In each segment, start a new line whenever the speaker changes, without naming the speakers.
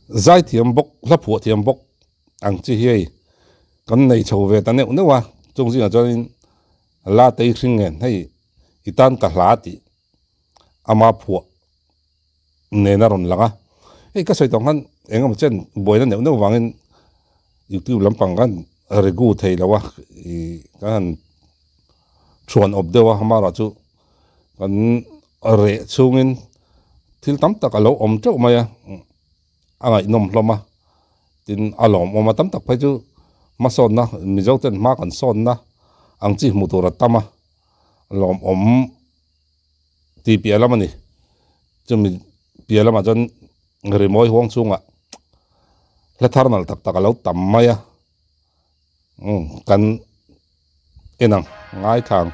Zaithiam bawk, hla phuah thiam bawk ang chi hi hei kan nei chho ve ta neuh neuh a, chung zingah chuanin la tei hring ngen hei i tan ka hla tih ama phuah nena rawn lang a, hei ka sawi tawh khan eng emaw chen buaina neuh neuh vangin youtube lampang khan regu thei lo a ih ka han thuan awp deuh a amaherawh chu kan reh chhungin thil tam tak a lo awm teuh mai a a ngaihnawm hlawm a tin a lawmawm a tam tak phei chu hmasawnna mizo ten hma kan sawnna ang chi hmuh tur a tam a lawmawm tih piah lam a ni chumi piah lamah chuan rimawi huang chhungah hla thar nalh tak tak a lo tam mai a kan en ang ngaithla ang.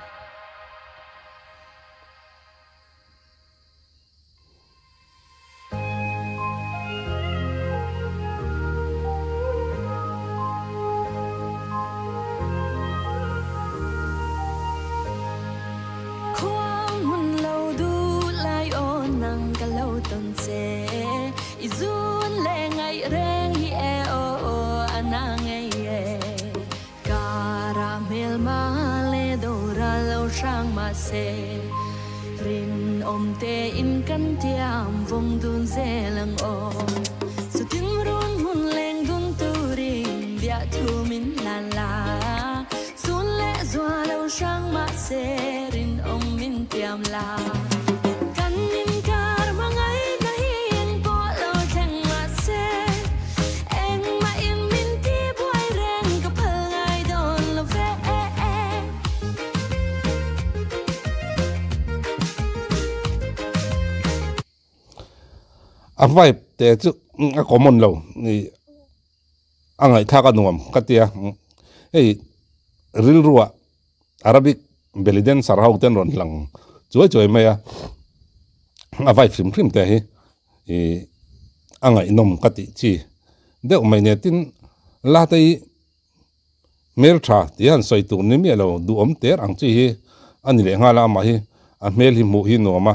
A vibe te chu a common lo ni a ngaihthlak a nuam ka tia hei rilruah Arabic belly dancer ho ten rawn lang chuai chuai mai a a vibe hrim hrim te hi ih a ngaihnawm ka tih chi deuh mai nia tin la te hi hmeltha tih a han sawi tur ni miah lo duhawm ter ang chi hi a ni leh nghal a amah hi a hmel hi hmuh hi nuam a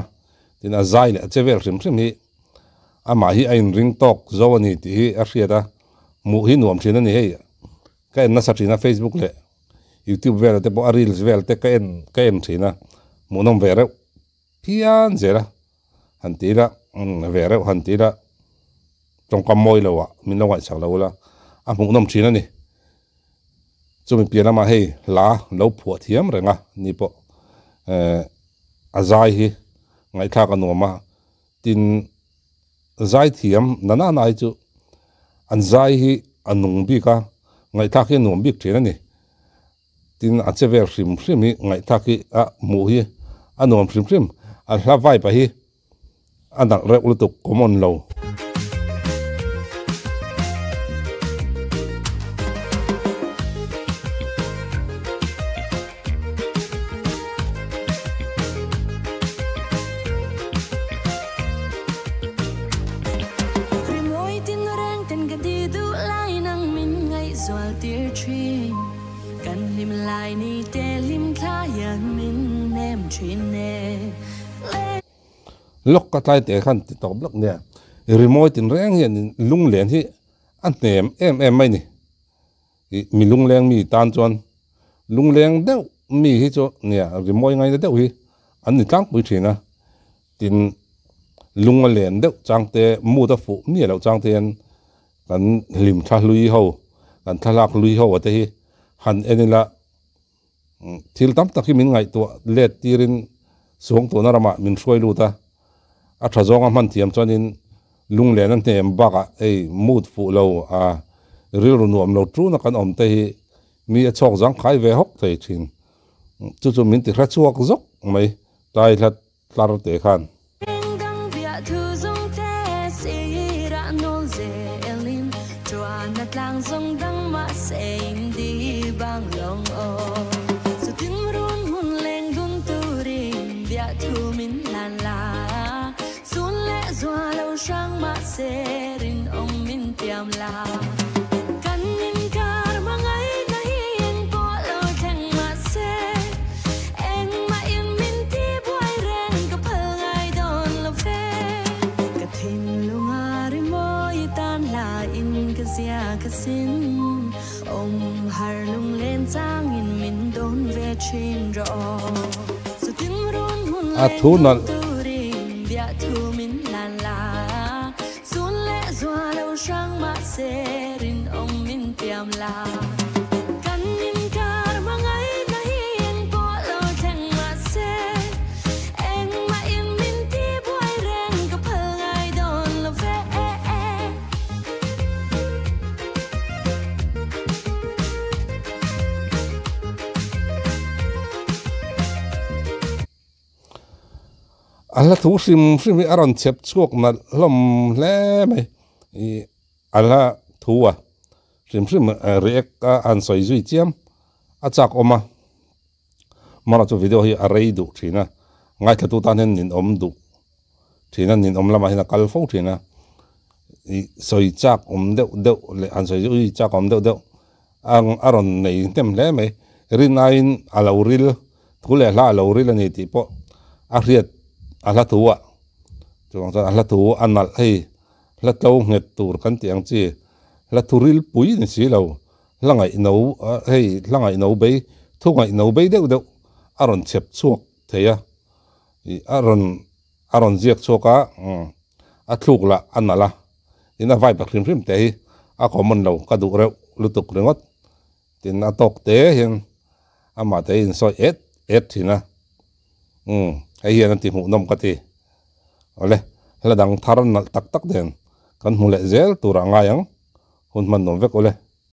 tin a zai leh a che vel hrim hrim hi amah hi a inring tawk zo a ni tih hi a hriat a hmuh hi nuam thin a ni hei ka en nasa thin a facebook leh youtube velah te pawh a reels vel te ka en ka en thin a hmuhnawm ve reuh phian zel a han ti ila ve reuh han ti ila tawngkam mawi lo ah min lo ngaihsak lo ula a hmuhnawm thin a ni chumi piah lamah hei hla lo phuah thiam reng a ni pawh eh a zai hi ngaihthlak a nuam a tin zai thiam na na na hi chu an zai hi a nung bik a ngaihthlak hi a nuam bik thin a ni tin a che vel hrim hrim hi ngaihthlak hi a hmuh hi a nuam hrim hrim a hla vibe a hi a nalh reuh lutuk common lo. Lawk ka tlai teh khan ti tawp lawk nia rimawi tinreng hian lunglen hi a hnem em em mai ni. Ih mi lungleng mi tan chuan lungleng deuh mi hi chu nia rimawi ngaina deuh hi an ni tlangpui thin a tin lung a len deuh chang te mood a fuh miah loh chang te hian kan hlim thla hlui ho kan thlalak hlui ho te hi han en ila Thil tam tak hi min ngaihtuah let tirin suangtuahna ramah min hruai lut a, a tha zawnga hman thiam chuanin lunglen a hnem bakah hei mood fuh lo a rilru nuam lo tuna kan awm te hi mi a chhawk zangkhai ve hawk thei thin. Chu chu min ti hre chhuak zawk mai tlai hlat tlar te khan. A thu nalh. A hla thu hrim hrim hi a rawn chhep chhuak nalh hlawm hle mai ih a hla thu a hrim hrim react a han sawi zui chiam a chak awm a mara chu video hi a rei duh thin a ngaithla tu tan hian ninawm duh thin a ninawm lamah hian a kal fo thin a ih sawi chak awm deuh deuh leh han sawi zui chak awm deuh deuh ang a rawn nei hnem hle mai rin aiin a lo ril thu leh hla a lo ril a ni tih pawh a hriat a hla thu ah chuvang chuan a hla thu a nalh hei hla tlo nghet tur kan tih ang chi hla thu ril pui ni si lo hla ngaihno hei hla ngaihno bei thu ngaihno bei deuh deuh a rawn chhep chhuak thei a ih a rawn a rawn ziak chhuak a a thluk lah a nalh a tin a vibe hrim hrim te hi a common lo ka duh reuh lutuk ringawt tin a tawk te hian amah te in sawi et et thin a umm hei hian a ti hmuhnawm ka ti awle hla dang thar nalh tak tak nen kan hmu leh zel tur a ngai ang hun hman nuam vek awle.